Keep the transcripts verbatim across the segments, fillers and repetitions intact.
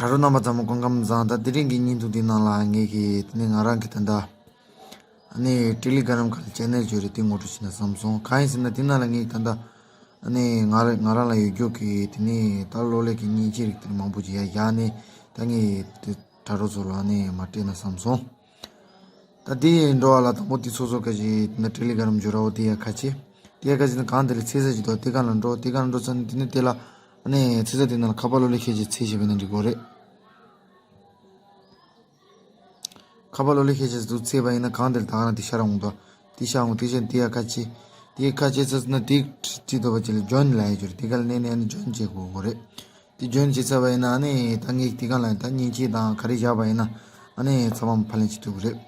དྲ་གྲོགས་རྣམ་པ་ཚང་མ་སྐུ་ཁམས་བཟང་། ད་དེ་རིང་གི་བརྙན་ཐུང་འདི་ནང་ལ་ངེད་ཀྱིས་དེ་ནས་ང་རང་གི་ད་ལྟ་ཨ་ནི་ཊེ་ལི་གྷ་རམ་ཁ་ལ་ཅེ་ནལ་ཅིག་ཡོད་རེད། དེ་ངོ་སྤྲོད་བྱས་ན་བསམ་སོང་། གང་ཡིན་ཟེར་ན་དེ་ནང་ལ་ངེད་ཀྱིས་ད་ལྟ་ཨ་ནི་ང་རང་ང་རང་ལ་ཡོད་རྒྱུ་གི་དེ་ནས་ད་གློག་ཀླད་ཀྱི་མཉེན་ཆས་རིགས་དེ་མང་པོ་ཅིག་ཡར་བཞག་ནས་ད་ངས་དེ་དྲ་གྲོགས་ཚོ་ལ་ཨ་ནི་མར་སྤྲད་ན་བསམ་སོང་། ད་དེ་འགྲོ་བ་ལ་དང་པོ་དེ་ཚོ་ཚོ་ཀ་ཞིག་ན་ཊེ་ལི་གྷ་རམ་འབྱོར་ར། འོ་དེ་ཡ་ཁ་ཆེ། དེ་ཡ་ཁ་ཆེ་ན་གང་དེ་ལ་ཚེས་ས་ཅིག་འདུག་དེ་ག་ལ་འགྲོ། དེ་ག་ལ་འགྲོ་ཚར་ནས་དེ་ནས་དེ་ལ་ཨ་ནི་ཚེས་ས་དེ་ནང་ལ་ཁ་པར་གློག་ཀླད་ཁྱེད་ཀྱིས་ཚེས་ཞེས་པའི་ནང་འགྲིག་གོ་རེད། ཁ་པར་གློག་ཀླད་ཁྱེད་ཀྱིས་འདུག་ཚེས་པ་ཡིན་ན་གང་དེ་ལ་ད་ག་རང་དེ་ཤར་འོང་དོ། དེ་ཤར་འོང་དེ་ཤར་དེ་ཡ་ཁ་ཆེ། དེ་ཁ་ཆེ་ཚར་ན་དེ་ཁྲི་ཁྲི་དོ་པ་ཅིག་ལ་ཇོན་ལ་ཡ་འབྱོར། དེ་ག་ལ་ནས་ནས་ཨ་ནི་ཇོན་བྱེད་དགོས་གོ་རེད། དེ་ཇོན་བྱེད་ཚར་བ་ཡིན་ན་ཨ་ནི་ད་ངས་དེ་ག་ལ་ད་མཉེན་ཆས་དང་ག་རེ་བཞག་པ་ཡིན་ན་ཨ་ནི་ཚང་མ་ཕབ་ལེན་བྱེད་ཐུབ་ཀྱི་རེད།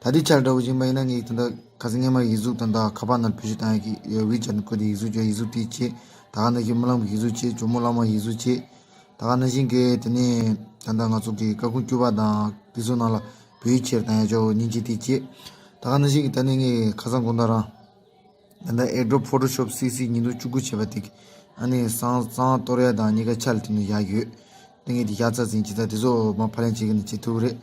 ད་དེ་ཆར་འདྲ་བོ་ཡིན་པ་ཡིན་ན་ངས་ད་ལྟ་ཁ་སང་སྔས་མ་ཡིག་གཟུགས་ད་ལྟ་ཁ་པར་ནང་བེད་སྤྱོད་བཏང་ཡག་གི་ཝི་ཆེ་ཊི་ནང་བཀོད་དེ་ཡིག་གཟུགས་བྱས། ཡིག་གཟུགས་དེ་བྱས། ད་ག་ནང་བཞིན་རྨི་ལམ་གྱི་ཡིག་གཟུགས་བྱས། ཇོ་མོ་གླང་མ་ཡིག་གཟུགས་བྱས། ད་ག་ནང་བཞིན་གྱི་དེ་ནས་ད་ལྟ་ང་ཚོ་གི་སྐར་ཁུང་བཅུ་པ་དང་དེ་ཚོ་ནང་ལ་བེད་སྤྱོད་བཏང་ཡག་ཅོག་མཉེན་ཆས་དེ་བྱས། ད་ག་ནང་བཞིན་གྱི་ད་ནི་ངས་ཁ་སང་དགོང་དག་རང་ད་ལྟ་Adobe Photoshop C C ཉིས་སྟོང་བཅུ་དགུ་བྱས་པ་དེ་གི་ཨ་ནི་གསང་གསང་གཏོར་ཡ་དང་གཉིས་ཀ་ཆ་ལ་དེ་ནས་བཞག་ཡོད། དེ་ངས་དེ་བཞག་ཚར་ཟིན་ཅི་ད་དེ་ཚོ་མ་ཕབ་ལེན་བྱེད་ཀྱི་ནི་བྱེད་ཐུབ་རེད།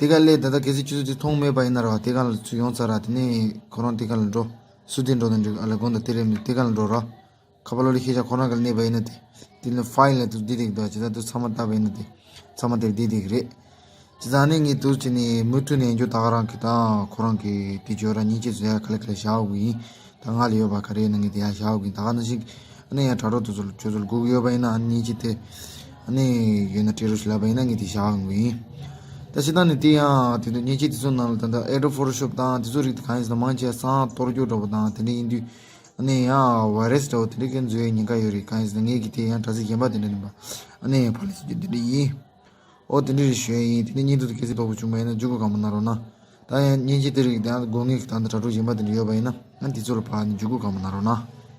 དེ་ག་ལས་ད་ལྟ་གལ་སྲིད་ཁྱོད་ཚོ་དེ་མཐོང་མེད་པ་ཡིན་ན་ར་བ། དེ་ག་ལ་ཚུར་ཡོང་ཚར་ར། དེ་ནས་ཁོ་རང་དེ་ག་ལ་འགྲོ། སུ་དེ་འགྲོ་ན་འགྲིག་ཨ་ལ་དགོང་དག་དེ་རེད་མི་དེ་ག་ལ་འགྲོ་ར། ཁ་པར་གློག་ཀླད་ཤེས་བྱ་ཁོ་རང་ག་ལ་གནས་པ་ཡིན་ན་དེ། དེ་ནི་ཕའིལ་ལ་དུ་འདི་རིགས་འདུག་ཅི་ད་དུ་ཚང་མ་བལྟས་པ་ཡིན་ན་དེ། ཚང་མ་དེར་འདི་རིགས་རེད། ཅི་ད་ནི་ངས་དུ་ཅི་ནི་མུ་མཐུད་ནས་འཇོ་ད་ག་རང་གི་ད་ཁོ་རང་གི་དེ་འཇོ་ར་མཉེན་ཆས་བཟོ་ཡ་ག་ལེ་ག་ལེ་བཞག་དགོས་ཡིན། ད་ང་ལ་ཡོད་པ་ག་རེ་ཡིན་ན་ངས་དེ་ཡ་བཞག་དགོས་ཡིན། ད་ག་ནང་བཞིན་ཨ་ནི་ཡ་དྲ་གྲོགས་དུ་ཚོ་ཁྱོད་ཚོ་ལ་སྒུག་ཡོད་པ་ཡིན་ན་ཨ་ནི་མཉེན་ཆས་དེ་ཨ་ནི་ཡོད་ན་སྤྲད་རོགས་ཞེས་ལབ་པ་ཡིན་ན་ངས་དེ་བཞག་དགོས་ཡིན། ད་ཅི་ད་ནི་དེ་ཡང་དེ་དུ་མཉེན་ཆས་དེ་ཚོ་ནང་ལ་ད་ད་Adobe Photoshop དང་དེ་ཚོ་རིགས་དེ་གང་ཡིན་ཟེར་ན་མང་ཆེ་བ་གསང་གཏོར་རྒྱུ་འདྲ་པོ་དང་དེ་འདྲ་ཡིན་དུས། ཨ་ནི་ཡང་ཝའི་རས་འདྲ་བོ་དེ་འདྲ་གི་འཛུལ་ཡའི་ཉེན་ཁ་ཡོད་རེད། གང་ཡིན་ཟེར་ན་ངས་ཀྱི་དེ་ཡང་དྲ་ཚིགས་གཞན་པ་དེ་འདྲ་ཡིན་པ་ཨ་ནི་ཕར་ལ་ཞིག་རྒྱུ་དེ་འདྲ་ཡིན། ཨོ་དེ་འདྲ་རེད་ཞུ་ཡ་ཡིན། དེ་ནས་བརྙན་ཐུང་དེ་གལ་སྲིད་དགའ་པོ་བྱུང་བ་ཡིན་ན་འཇུག་སྒོ་གང་མང་གནང་རོགས་གནང་། ད་ཡང་བརྙན་ཆས་དེ་རིགས་དེ་ཡང་དགོས་ངེས་ཀྱི་ད་ལྟ་དྲ་གྲོགས་གཞན་པ་དེ་འདྲ་ཡོད་པ་ཡིན་ན་ཨ་དེ་ཚོ་ལ་ཕར་ནས་འཇུག་སྒོ་གང་མང་གནང་རོགས་གནང་།